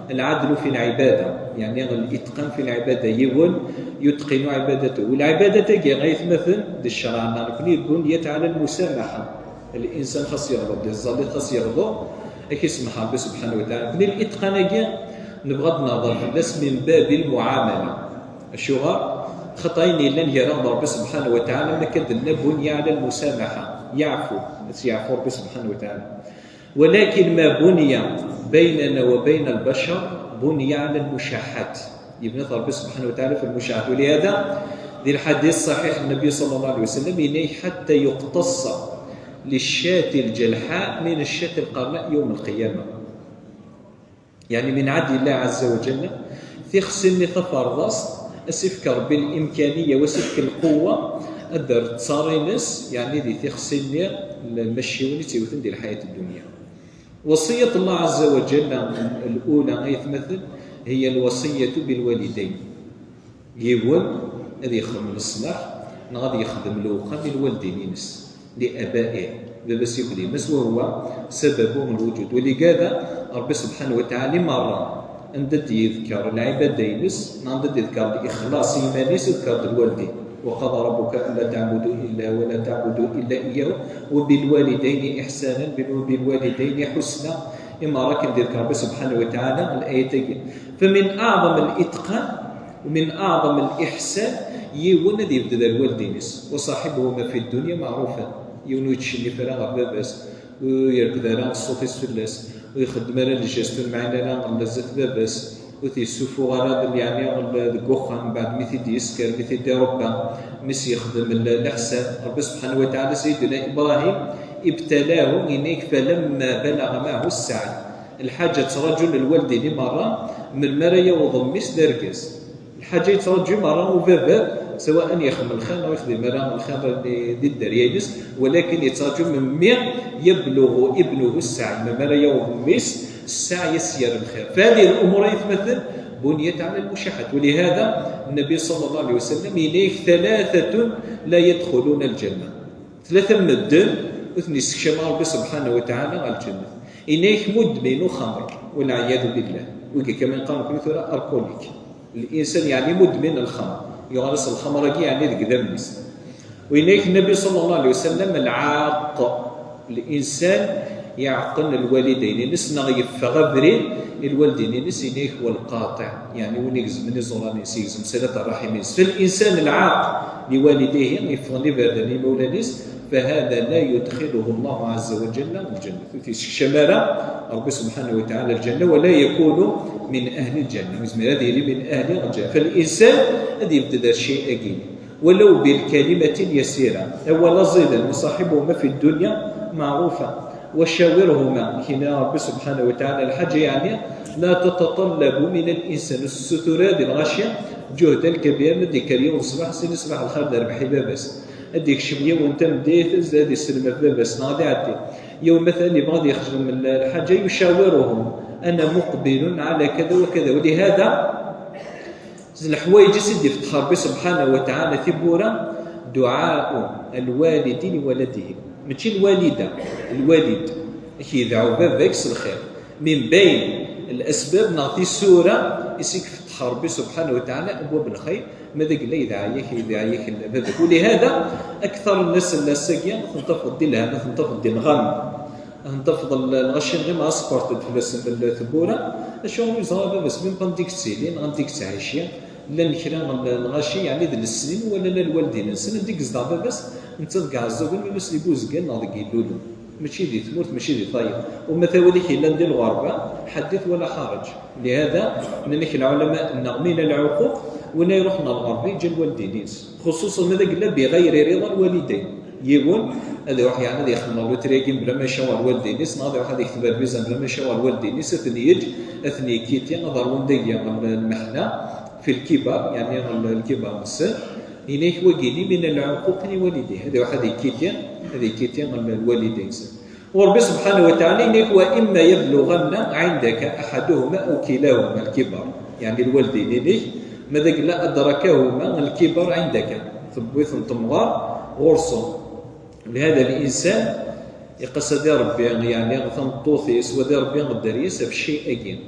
lɛadlu fi lɛibada, yeɛni al-itqan fi lɛibada, yiwen yutqinu ɛibadatahu. Lɛibadat-agi aytmaten d ccreɛ-nneɣ nekni, buniyat ɛala lmusamaḥa. Linsan xas yeɣleḍ, iẓẓallit xas yeɣleḍ, ad k-isemmeḥ Ṛebbi subḥanahu wa taɛala. Nekni al-itqan-agi nebɣa ad nehḍer fell-as min babi lmuɛamala. Acuɣer? Xaṭer ayen yellan gar-aɣ d Ṛebbi subḥanahu wa taɛala, am akka d-nenna, bunya ɛala lmusamaḥa, yeɛfu, ad s-yeɛfu Ṛebbi subḥanahu wa taɛala. Walakin ma bunya baynana wa bayna lbacar bunya ɛala lmucaḥat. Yebna-t Ṛebbi subḥanahu wa taɛala fi lmucaḥat. Walihada, di lḥadis ṣṣaḥiḥ n Nnbi ṣalla Llahu ɛalayhi wa sallam, yenna-k: "Ḥatta yuqtaṣṣa liccati lǧalḥa min ccati lqarna yawm lqiyama." Yeɛni, min ɛadli Llah ɛazza wa jalla, tixsi-nni taferḍast, ad s-ifk Ṛebbi limkaniya, wa s-ifk lquwwa, ad d-terr ttar-ines, yeɛni, di tixsi-nni n lmacciwen i tt-iwten di lḥayat ddunya. Wasiyat Llah ɛazza wa jalla lula, aytmaten, hiya lwasiyatu bilwalidayn. Yiwen ad yexdem leṣlaḥ neɣ ad yexdem lewqam i lwaldin-ines, li abaih, baba-s akked yemma-s, wa huwa sababu n lwujud. Waligada, Ṛebbi subḥanahu wa taɛala i merra, anda d-yedker lɛibada-ines, neɣ anda d-yedker lixlaṣ i yiman-is, yedker-d lwaldin. وقضى ربك ألا تعبدوا إلا ولا تعبدوا إلا إياه وبالوالدين إحسانا وبالوالدين حسنا. I merra akken d-yedker Ṛebbi subḥanahu wa taɛala layat-agi. فمن أعظم الإتقان ومن أعظم الإحسان, yiwen ad yebded ar lwaldin-is. وصاحبهما في الدنيا معروفا. Yiwen ur yettcennif ara ɣef baba-s, ur yerked ara ṣṣut-is fell-as, ur ixeddem ara lǧest, ur mɛin ara zdat baba-s, ur t-yessufuɣ ara d, yeɛni, deg uxxam, mbeɛd mi t-id-yesker, mi t-id-iṛebba, mi s-yexdem l-, leḥsan. Ṛebbi subḥanahu wa taɛala, Sayyidina Ibrahim, ابتلاه, yenna-k: "فلما بلغ معه السعي." Lḥaǧa ttraǧun lwaldin i merra, melmi ara yaweḍ mmi-s d argaz. Lḥaǧa yettraǧu merra ubaba, sawa an yexdem lxir neɣ ur yexdim ara lxir di, di dderya-ines, walakin yettraǧu melmi يبلغ ابنه السعي, melmi ara yaweḍ mmi-s, ssaɛi ad s-yerr lxir. فهذه الأمور, aytmaten, بنيت على المشاحة. ولهذا النبي صلى الله عليه وسلم yenna-k: "ثلاثة لا يدخلون الجنة." Tlata n medden ur ten-yessekcam ara Ṛebbi subḥanahu wa taɛala ɣer lǧennet. Yenna-k: مدمن الخمر, والعياذ بالله. Wigi kan i neqqar nekni tura alcoolique. Linsan, yeɛni, مدمن الخمر. Yuɣal-as lxemr-agi, yeɛni, deg idammen-is. Yenna-k Nnbi ṣalla Llahu ɛalayhi wa sallam: العاق. Linsan iɛeqqen lwalidayn-ines neɣ yeffeɣ abrid i lwaldin-ines, yenna-k: والقاطع, yeɛni win igezmen iẓuran-ines, igzem صلة الرحم-ines. فالإنسان العاق لوالديه, yeffɣen iberdan i imawlan-is, فهذا لا يدخله الله عز وجل الجنة. Ur t-yessekcam ara Ṛebbi subḥanahu wa taɛala lǧenna, ولا يكون من أهل الجنة. Ur yezmir ad yili من أهل الجنة. فالإنسان ad yebded ar cay-agi. ولو بالكلمة اليسيرة. Awal aẓidan, وصاحبهما في الدنيا معروفا. وشاورهما, yenna Ṛebbi subḥanahu wa taɛala, lḥaǧa, yeɛni, لا تتطلب من الإنسان, ur tessutur ara di lɣaci, جهدا كبيرا, ad d-yekker yiwen ṣṣbeḥ, syin ṣṣbeḥ lxir d rrbeḥ i baba-s. Ad d-yekcem yiwen tameddit, ad d-isellem ɣef baba-s, neɣ ad iɛeddi. Yiwen, matalan, yebɣa ad yexdem l-, lḥaǧa, يشاورهم: "أنا مقبل على كذا وكذا." ولهذا, Z leḥwayeǧ i s-id-ifetteḥ Ṛebbi subḥanahu wa taɛala tiwwura, دعاء الوالد لولده. Mačči lwalida, lwalid. Ad k-yedɛu baba-k s lxir. Min bayn lasbab neɣ tisura i s-ifetteḥ Ṛebbi subḥanahu wa taɛala abwab lxir, ma d agella yedɛa-yak, yedɛa-yak baba-k. Ulihada, akteṛ n ass n ass-agi, ad ten-tafeḍ di lehna, ad ten-tafeḍ di lɣam. Ad ten-tafeḍ l-, lɣaci ɣim asqert-d fell-asen l-, tewwura. Acu ur yeẓra baba-s, même pas anda i yettili, neɣ anda i yettɛici. Llan kra n, n lɣaci, yeɛni d lesnin, wala la lwaldin-nsen, anda i yezdeɣ baba-s, netta deg Iɛeẓẓugen, baba-s di Buzgan neɣ deg Yilulu. Mačči di tmurt, mačči di tayeḍ. Uma tawal-ik yellan di lɣerba, ḥaddit wala ḥaṛeǧ. Lihada, nnan-ak lɛulama-nneɣ, min lɛuquq, win ara iṛuḥen ɣer lɣerba, yeǧǧa lwaldin-is. Xuṣuṣen ma d agella bi ɣayri riḍa lwalidayn. Yiwen ad iruḥ, yeɛni, ad yexdem lutri-agi bla ma icawer lwaldin-is, neɣ ad iruḥ ad yekteb lviza bla ma icawer lwaldin-is, ad ten-yeǧǧ, ad ten-yekkiti, ad ṛwun dagi lmeḥna fi lkibar, yeɛni lkibar-nsen. Yenna-k wagi-nni min lɛuquq n lwalidin, ad iruḥ ad yekkiti, ad yekkiti lwalidin-nsen. Ur Ṛebbi subḥanahu wa taɛala yenna-k: "Wa imma yablughanna ɛindaka aḥaduhuma aw kilahuma lkibar." Yeɛni lwaldin-inek, ma d agella adrakahuma lkibar ɛindaka, tewwi-ten temɣer ɣur-sen. Lihada linsan iqas ad iṛebbi, yeɛni, tameṭṭut-is, wa d iṛebbi dderya-s ɣef cci-agi.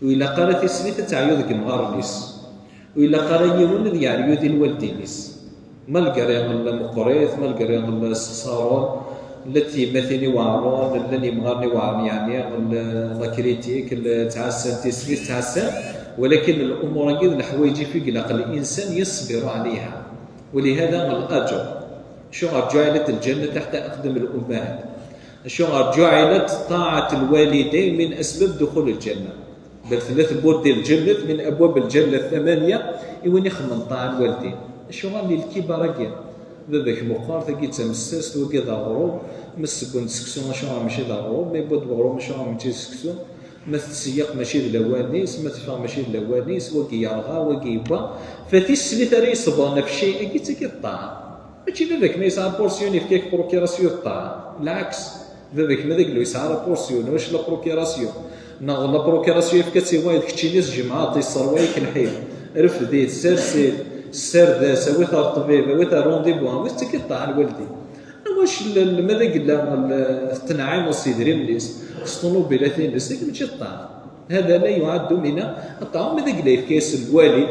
Ur ilaq ara tislit ad teɛyu deg yemɣaren-is. Ur ilaq ara yiwen ad yeɛyu di lwaldin-is. Malgré lmeqqrit, malgré sexṣaren, llant tyemmatin iweɛṛen, llan yemɣaren iweɛṛen, yeɛni, la critique, la ttɛassan tislit, ttɛassan, walakin lumuṛ-agi d leḥwayeǧ i fi ilaq linsan yasbiru ɛliha. Walihada laǧer. Acuɣer ǧuɛilat lǧannat ḥatta aqdam lummahat? Acuɣer ǧuɛilat ṭaɛat lwalidayn min asbab duxul lǧanna? Bal tella tewwurt di lǧennet, min abwab lǧennet tmanya, i win ixedmen ṭaɛa n lwaldin. Acuɣer di lkibar-agi? Baba-k meqqer, tagi d tamessast, wagi d aɣrum, ma sewwen-d seksu, acuɣer mačči d aɣrum, ma yewwa-d weɣrum, acuɣer mačči d seksu, ma tettseyyiq mačči d lawan-is, ma teffeɣ mačči d lawan-is, wagi yerɣa, wagi yewwa. Fa tislit ara yesebɣen ɣef cci-agi d tagi d ṭaɛa. Mačči baba-k ma yesɛa portion yefka-k procuration d ṭaɛa. Lɛaks, baba-k ma d aglu yesɛa la portion, ulac la procuration. Neɣ la procuration yefka-tt i wayeḍ, keččini s jemɛeḍ, yesserwa-yak lḥif. Refd-it, sers-it, ssard-as, awi-t ar ṭṭbib, awi-t ar rendez-vous, awi-t tagi d ṭaɛa n lwaldin. Awac l-, l-, ma d agella l-, tenɛimeḍ s idrimen-is, s ṭunubilat-ines, tagi mačči d ṭaɛa. هذا لا يعد من الطاعة. Ma d agella yefka-yas lwali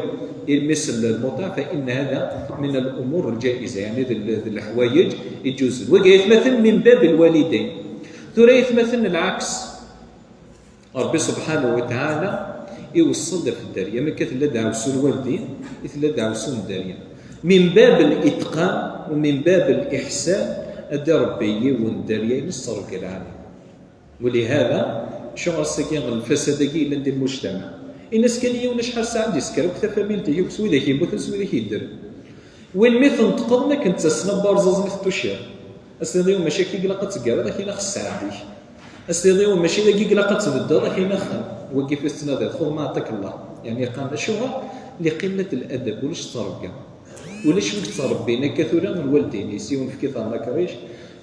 i mmi-s lmuṭiɛ, فإن هذا من الأمور الجائزة, yeɛni d l-, d leḥwayeǧ iǧuzen. Wagi aytmaten min bab lwalidayn. Tura aytmaten lɛaks. Ṛebbi subḥanahu wa taɛala iweṣṣa-d ɣef dderya, am akka tella deɛwessu n lwaldin, i tella deɛwessu n dderya. Min bab al-itqan u min bab al-iḥsan, ad d-iṛebbi yiwen dderya-ines s ṛṛeggel ɛali. Walihada, acuɣer ass-agi lfasad-agi yellan di lmujtamaɛ? Ini-as kan i yiwen acḥal ssaɛa d-yesker akk tafamilt-ik, akk s widak yemmuten, s widak yeddren. Win mi tneṭqeḍ, mi k-nettasna n warẓaẓ mi tettucciḍ. As-tiniḍ i yiwen mačči akka i ilaq ad tegreḍ, ad k-inax sseɛd-ik. As-tiniḍ i yiwen mačči dagi i ilaq ad tbeddeḍ, ad k-inax wagi fi tettnadiḍ, xud ma ɛṭak Allah. Yeɛni yeqqaren acuɣer? Liqilat al-adab, ulac ttrebga. Ulac wi yettrebbin akka tura lwaldin-is, yiwen fkit ar lakric,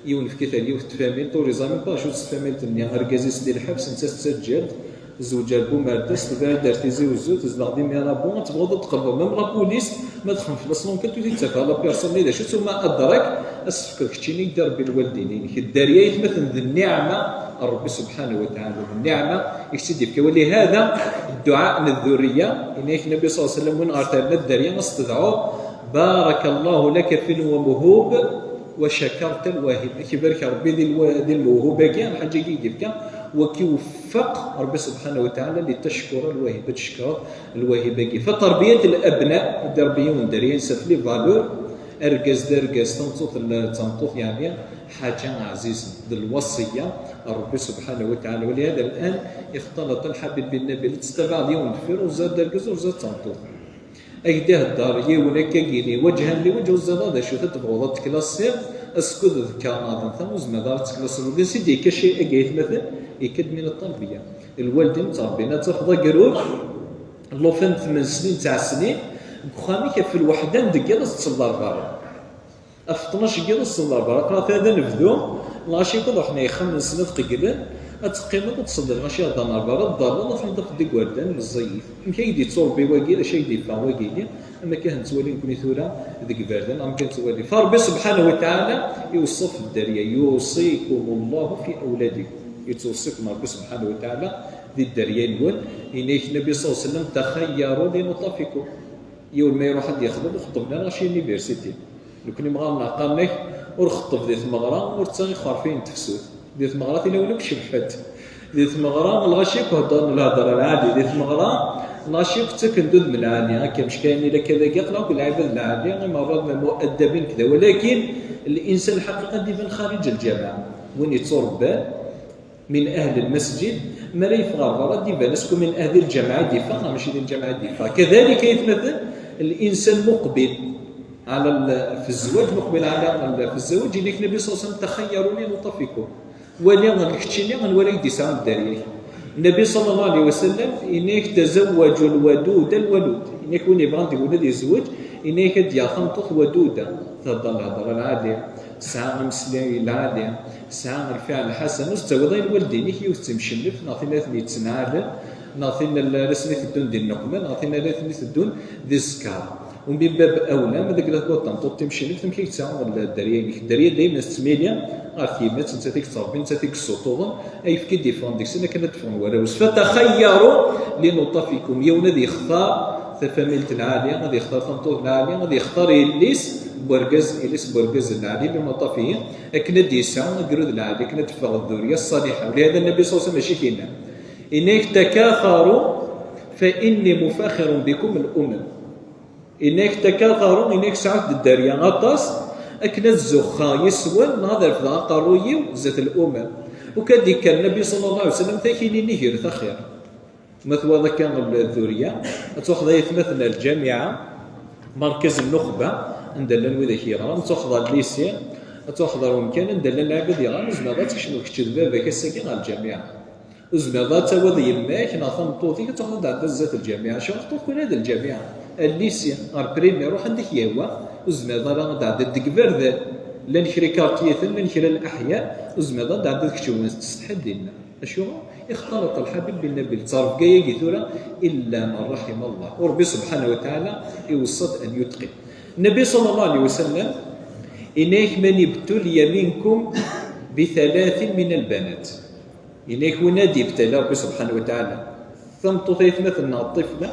yiwen fkit ar yiwet tfamilt, ur iẓri même pas acu-tt tfamilt-nni, argaz-is di lḥebs, nettat d taǧǧalt, tezweǧ ar Bumerdas, tebɛed ar Tizi Uzzu, tezdeɣ di Mirabeau, ad tebɣuḍ ad tqelbeḍ même la police, ma txemmem fell-as l'enquête ur t-id-taf la personne-nni d acu-tt, u ma adrak, ad s-tefkeḍ keččini i d-irebbi lwaldin-inek. Dderya aytmaten d nniɛma n Ṛebbi subḥanahu wa taɛala, d nniɛma i k-tt-id-yefka. Walihada, dduɛa n ddurriya, yenna-yak Nnbi ṣalla Llahu ɛalayhi wa sallam, win ɣer terna dderya, ad s-tedɛuḍ: "Barakallahu laka fi lmawhub wa shakarta lwahib." Ad k-ibarek Ṛebbi di lwa-, di lmewhub-agi, lḥaǧa-agi i k-d-yefka, wa k-iweffeq Ṛebbi subḥanahu wa taɛala li tashkura lwahib, ad tcekkreḍ lwahib-agi. Fa terbiyat labna, ad d-irebbi yiwen dderya, yensa f les valeurs, argaz d argaz, tameṭṭut d tameṭṭut, yeɛni ḥaǧa ɛzizen, d lwaṣiyya n Ṛebbi subḥanahu wa taɛala. Walihada الآن اختلط الحبيب بالنبي, la tettabaɛeḍ yiwen deffir, ur ẓer d argaz, ur ẓer d tameṭṭut. Ak-d-ihedder yiwen akka gini, wajhan li wajh, ur ẓer d acu, ad tebɣuḍ ad teklasiḍ, askud d karnaḍ, anta ur zmireḍ ara ad teklasiḍ. Ur d-nsi d-yekka cci-agi aytmaten, yekka-d min ṭṭalbiya. Lwaldin ttrebbin, ad tafeḍ agrud, llufan n tmen snin, tesɛa snin, deg uxxam-ik ɣef lweḥda n deg yiḍ ad teṭṭseḍ ɣer berra. Ɣef tnac n yiḍ ad teṭṭseḍ ɣer berra. Qqneɣ tura d anebdu, lɣaci akk ad ruḥen ɣer yexxamen-nsen ad qegglen, ad teqqimeḍ ad teṭṭseḍ lɣaci ad ddren ɣer berra, ad d-terreḍ ad txedmeḍ ɣef deg igerdan meẓẓiyit. Amek ay d-yetturebbi wagi, d acu ay d-yeffeɣ wagi-nni? Am akka nettwali nekni tura deg iberdan, am akka nettwali. Fa Ṛebbi subḥanahu wa taɛala iweṣṣa f dderya, yuṣikum Llahu fi awladikum. Yettweṣṣikum Ṛebbi subḥanahu wa taɛala di dderya-nwen. Yenna-yak Nnbi ṣalla Llahu ɛalayhi wa sallam: "Taxayyaru li nutafikum." Yiwen ma iruḥ ad yexdem, ixeṭṭeb-nni lɣaci université. Nekni imɣaren-nneɣ qqaren-ak: "Ur xeṭṭeb di tmeɣra, ur ttaɣ ixerfiyen n tefsut." Di tmeɣra tilawin akk cebḥent. Di tmeɣra lɣaci akk heddren lhedra lɛali. Di tmeɣra lɣaci akk ttaken-d udem lɛali. Akka meckayen ila akka dagi, aql-aɣ akk lɛibad lɛali, imerra muaddaben kda. Walakin linsan lḥaqiqa ad d-iban xariǧ lǧameɛ. Win yetturebban min ahli lmasǧid, mi ara yeffeɣ ɣer berra, ad d-iban acku min ahli lǧameɛ i d-yeffeɣ, neɣ mačči di lǧameɛ i d-yeffeɣ. Kadalik, aytmaten, linsan muqbil. Ɛla l-, fi zzwaǧ, muqbil ɛla l-, fi zzwaǧ, yenna-k Nabi ṣalla Llahu ɛalayhi wa sallam: "Taxayyaru li nutafikum." Wali keččini anwa ara k-d-yesɛun dderya-k. Nabi ṣalla Llahu ɛalayhi wa sallam yenna-k: "Tazawwaju lwaduda lwalud." Yenna-k win yebɣan deg-wen ad yezweǧ, yenna-k ad d-yaɣ tameṭṭut waduda, thedder lhedra lɛali, tesɛa ameslay lɛali, tesɛa lfiɛl lḥasan, ur tettawiḍ ara i lwaldin-ik yiwet d timcenneft, neɣ tin ara ten-yettenɛalen, neɣ tin ara sen-iteddun di nneqma, neɣ tin ara ten-iteddun di zzkar. Umi bab awla, ma d agla tewweḍ tameṭṭut timcenneft, amek i yettɛawan dderya-inek? Dderya dayma tettmili ɣer tyemmat, nettat i yettṛebbin, nettat i yessuṭuḍen, ayefki d-yeffɣen deg-sen akken ad d-ffɣen warraw-is. Fataxayyaru li nutafikum, yiwen ad yextar tafamilt lɛali, ad yextar tameṭṭut lɛali, ad yextar yelli-s n wergaz, yelli-s n wergaz lɛali, li nutafihi, akken ad d-yesɛu agrud lɛali, akken ad d-teffeɣ ddurya ṣṣaliḥa. Ula d Nnbi ṣalla Llahu ɛalayhi wa sallam acu i k-yenna? Yenna-k: "Takafaru fa inni mufaxirun bikum al-umam." Yenna-k: "Takafaru", yenna-k: "Sɛut-d dderya aṭas, akken ad zuxxeɣ yis-wen, neɣ ad refdeɣ aqerruy-iw zdat al-umam." Ukan d-yekker Nnbi ṣalla Llahu ɛalayhi wa sallam, takinin iger taxir. Ma twaḍ akka ddurya, ad twaxeḍ aytmaten ar lǧamiɛa, merkez nnuxba, anda llan widak yeɣran, ad twaxeḍ ar lycée, ad twaxeḍ ar umkan anda llan lɛibad yeɣran, ur zmireḍ ad tekcmeḍ kečč d baba-k ass-agi ɣer lǧamiɛa. Ur zmireḍ ad tawiḍ yemma-k neɣ tameṭṭut-ik ad twaxeḍ ad tɛeddiḍ zdat lǧamiɛa. Acu ɣef twaxeḍ ula d lǧamiɛa? Ar lycée, ɣer primaire, ruḥ anda k-yehwa, ur zmireḍ ara ad tɛeddiḍ deg iberdan. Llan kra ikarṭiyiten, llan kra n leḥya, ur zmireḍ ad tɛeddiḍ kečč d-wen tsetḥiḍ dinna. Acuɣer? اختلط الحبيب بالنبي. Ttrebga-agi tura, إلا من رحم الله. U Rebbi subḥanahu wa taɛala iweṣṣa-d أن يتقي. Nnbi ṣalla Llahu ɛalayhi wa sallam yenna-k: "من ابتلي منكم بثلاث من البنات." Yenna-k win ad d-yebtali Rebbi subḥanahu wa taɛala, tameṭṭut, aytmaten neɣ ṭṭifla,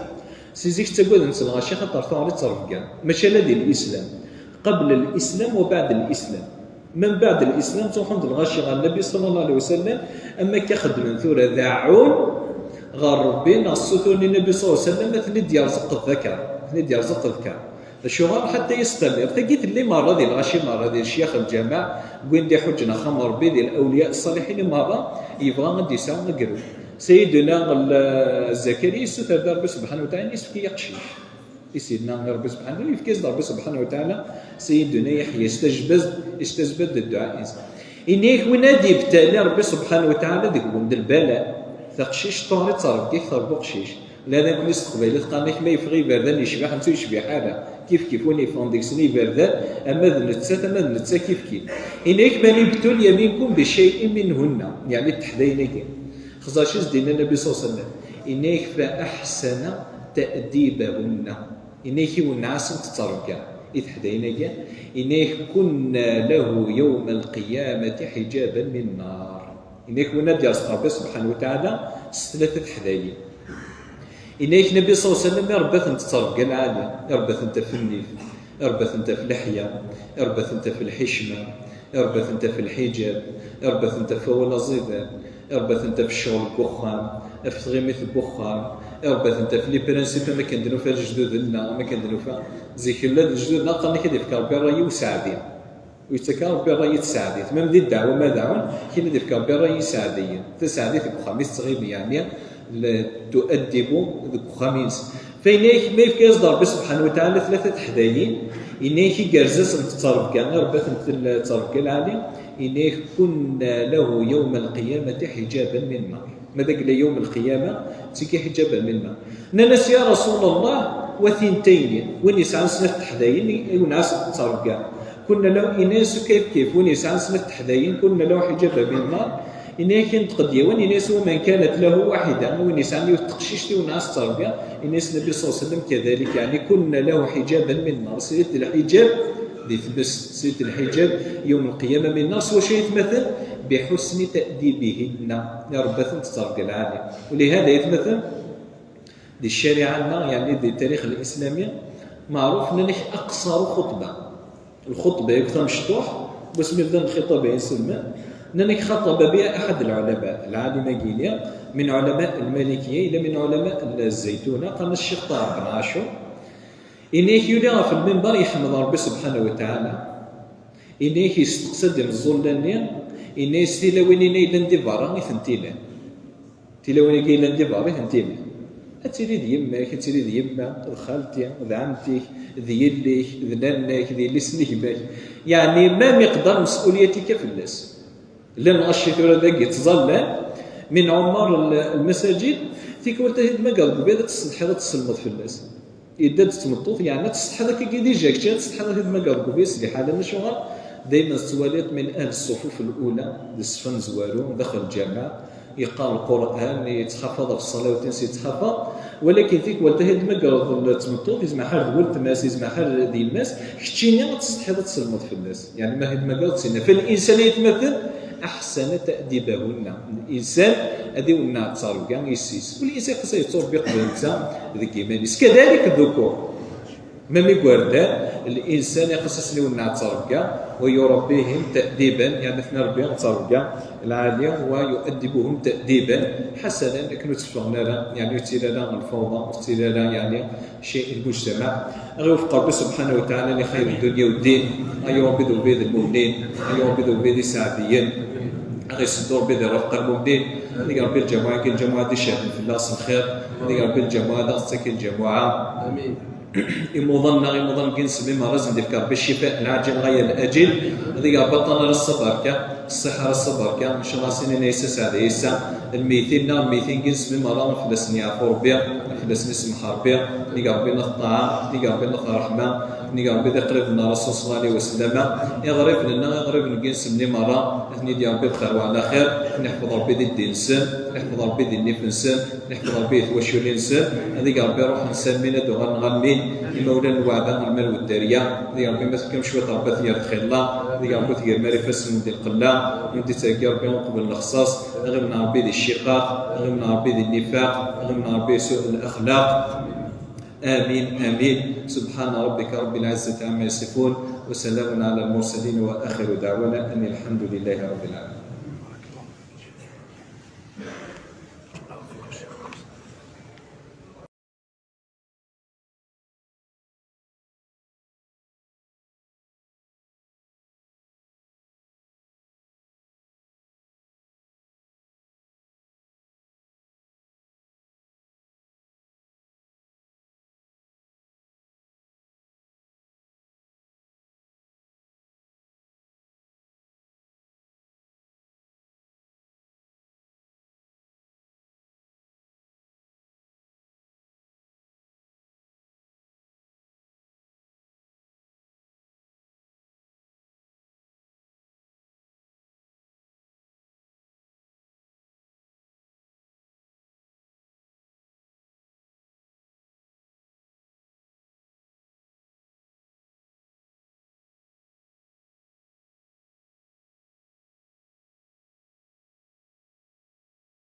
si zik ttaggaden-tt lɣaci, xaṭer tuɣal d ttrebga. Mačči ala di lislam, qabel lislam wa baɛd lislam. Membeɛd lislam, ttruḥun-d lɣaci ɣer Nnbi ṣalla Llahu ɛalayhi wa sallam, am akka xeddmen tura d aɛun ɣer Rebbi, neɣ ssuturen i Nnbi ṣalla Llahu ɛalayhi wa sallam, ad ten-id-yerẓeq d akka, ad ten-id-yerẓeq d akka. Acuɣer? Ḥatta yesṭamir. Tagi telli merra di lɣaci merra, di lecyax n lǧameɛ, wwin-d iḥuǧǧen axxam n Rebbi, di lawliya ṣṣaliḥin i merra, yebɣa ad d-yesɛu agrud. Sayiduna l-, Zakariya yessuter-d Rebbi subḥanahu wa taɛala, yessefk-iyi aqcic. I Sidna Rebbi subḥanahu wa taɛala, yefka-as-d Rebbi subḥanahu wa taɛala Sayiduna Yeḥya, yestajbed, yestajbed dduɛa-is. Ini-ak win ad d-yebtali Rebbi subḥanahu wa taɛala deg-wen d lbala, taqcict tuɣal d ttrebga akter n uqcic. Llan akken s teqbaylit qqaren-ak ma yeffeɣ iberdan yecbeḥ, netta ur yecbiḥ ara. Kif kif win yeffɣen deg-sen iberdan, ama d nettat, ama d netta kif kif. Ini-ak من ابتلي منكم بشيء منهن, yeɛni d teḥdayin-agi. Xẓer acu i s-d-yenna Nnbi ṣalla Llahu ɛalayhi wa sallam. Ini-ak فأحسن تأديبهن. Ini-ak iwenneɛ-asent ttrebga i teḥdayin-agi. Ini-ak كن له يوم القيامة حجابا من نار. Ini-ak win ad d-yerẓeq Rebbi subḥanahu wa taɛala s tlata teḥdayin. Ini-ak Nnbi ṣalla Llahu ɛalayhi wa sallam, irebba-tent ttrebga lɛali, irebba-tent ɣef nnif, irebba-tent ɣef leḥya, irebba-tent ɣef lḥicma, irebba-tent ɣef lḥiǧab, irebba-tent ɣef wawal aẓidan, irebba-tent ɣef ccɣel n wexxam, ɣef tɣimit n wexxam, irebba-tent ɣef les principes am akken d-nufa lejdud-nneɣ, am akken d-nufa zik, ula d lejdud-nneɣ qqaren-ak ad yefk Rebbi ṛṛay i useɛdi. Ur yettak ara Rebbi ṛṛay i tseɛdit. Même di ddeɛwa ma daɛun, kien ad yefk Ṛebbi ṛṛay i yiseɛdiyen. Taseɛdit deg uxxam i tettɣimi, yeɛni, le-, تؤدب deg uxxam-ines. Fa yenna-ak, ma yefka-yas-d Ṛebbi subḥanahu wa taɛala tlata teḥdayin, yenna-ak igerrez-asent ttrebga, irebba-tent ttrebga lɛali, yenna-ak كن له يوم القيامة حجابا من نار. Ma d agla yawm lqiyama, ttekki ḥiǧab am winna. Nnan-as, ya Rasul Allah, wa tintayni, win yesɛan snat teḥdayin, iwenneɛ-as ttrebga. Kunna lahu, ini-as, kayf kayf, win yesɛan snat teḥdayin, kunna lahu ḥiǧab am winna. Ini-ak, inṭeq-d yiwen, ini-as, wa man kanat lahu waḥida, win yesɛan yiwet teqcict, iwenneɛ-as ttrebga. Ini-as Nnbi ṣalla Llahu ɛalayhi wa sallam, kadalik, yeɛni, kunna lahu ḥiǧab am winna. Srid lḥiǧab, di tmest, srid lḥiǧab, yawm lqiyama, am winna. S wacu ay atmaten? Biḥusni ta'dibihinna, irebba-tent ttrebga lɛali. Ulihada ay atmaten, di ccariɛa-nneɣ, yeɛni di tarix lislami, meɛruf, nnan-ak aqṣaru xutba. Lxutba yakk tamecṭuḥ, wasmi bdan lxiṭab ay inselmen, nnan-ak xaṭaba biha aḥad lɛulama, lɛalim-agi-ni, min ɛulama lmalikiya, yella min ɛulama zzaytuna, qqaren-as Ccix Ṭaher ben Ɛacur. Ini-ak yuli ɣef lmimber, yeḥmed Ṛebbi subḥanahu wa taɛala. Ini-ak yesteqsa-d imeẓẓullan-nni, ini-as tilawin-inna yellan di berra i tent-ilan. Tilawin-agi yellan di berra i tent-ilan. Ad tili d yemma-k, ad tili d yemma, d xalti, d ɛemti-k, d yelli-k, d nanna-k, d yelli-s n gma-k. Yeɛni, ma miqdar mes'uliyatika fell-as. Llan lɣaci tura dagi ttẓallan, min ɛumar l-, lmasajid, tikwal ad t-id-tmagreḍ deg ubrid, ad tessetḥiḍ ad tesselmeḍ fell-as. Yedda-d d tmeṭṭut, yeɛni ad tessetḥiḍ akkagi dija kečči, ad tessetḥiḍ ad t-id-tmagreḍ deg ubrid s liḥala-nni. Acuɣer? Daymen tettwaliḍ min ahl ṣṣufuf lula, di ṣṣfa n zwaru, daxel lǧameɛ, yeqqar Lqur'an, yettḥafeḍ ɣef ṣṣalawat-ines, yettḥafeḍ, walakin tikwal ad t-id-tmagreḍ d tmeṭṭut, yezmer ḥal d weltma-s, yezmer ḥal d yemma-s, keččini ad tessetḥiḍ ad tesselmeḍ fell-as. Yeɛni ma t-id-tmagreḍ, ad s-tiniḍ: "Fa linsan", ay atmaten, "Aḥsanat ta'dibahunna." Linsan ad iwenneɛ ttṛebga yessi-s. Ul-is iqas ad yettuṛebbi qbel netta deg yiman-is. Kadalik ddukur. Ma mi igerdan, linsan iqas ad sen-iwenneɛ ttṛebga, wa yurabbihim ta'diban, yeɛni ad ten-iṛebbi ttṛebga lɛali, wa yu'addibuhum ta'diban ḥasanan, akken ur tteffɣen ara, yeɛni ur ttili ara lfawḍa, ur ttili ara, yeɛni, شيء المجتمع. Ad ɣ-iwefq Ṛebbi subḥanahu wa taɛala li xayr ddunya u ddin. Ay Ṛebbi d ubrid lmumnin, ay Ṛebbi d ubrid iseɛdiyen. Ad ɣ-iseddu Ṛebbi di rrefq lmumnin. Ad ig Ṛebbi lǧamuɛa-agi, lǧamuɛa ad d-icehden fell-as lxir. Ad ig Ṛebbi lǧamuɛa ad aɣ-tettaken lǧamuɛa. Amin. Imuḍan-nneɣ, imuḍan n yinselmen merra, ad sen-d-ifk Ṛebbi ccifa lɛaǧil ɣaya lɛaǧil. Ad ig Ṛebbi aṭṭan ara ṣṣaber kan. Ṣṣiḥa ara ṣṣaber kan, ncallah, s inin Ɛisa Saɛd Ɛisa, lmeytin-nneɣ, lmeytin n yinselmen merra, ad fell-asen yeɛfu Ṛebbi, ad fell-asen isemmeḥ Ṛebbi, ad ig Ṛebbi n ṭṭaɛa, ad ig Ṛebbi n ṛṛeḥma, ad ig Ṛebbi d iqriben n Ṛṛasul ṣalla Llahu ɛalayhi wa sallam, iɣriben-nneɣ, iɣriben n yinselmen merra, ad ten-ig Ṛebbi bxir wa ɛla xir, ad ten-iḥfeḍ Ṛebbi di ddin-nsen, ad ten-iḥfeḍ Ṛebbi di nnif-nsen, ad ten-iḥfeḍ Ṛebbi di twaculin-nsen, ad ig Ṛebbi ṛuḥen s almin ad uɣalen ɣer lmin, imawlan n lweɛda, lmal u dderya, ad ig Ṛebbi ma tefkam cwiṭ Ṛebbi ad t-yerr d xilla, ad ig Ṛebbi ad t-yerr mar ifassen-nwen di lqella, ad wen-d-itterggi Ṛebbi uqbel lexṣaṣ, ad ɣ-imneɛ Ṛebbi di cciqaq, ad ɣ-imneɛ Ṛebbi di nnifaq, ad ɣ-imneɛ Ṛebbi di suء lexlaq. آمين، آمين. سبحان ربك رب العزة عما يصفون، وسلام على المرسلين، وآخر دعوانا أن الحمد لله رب العالمين.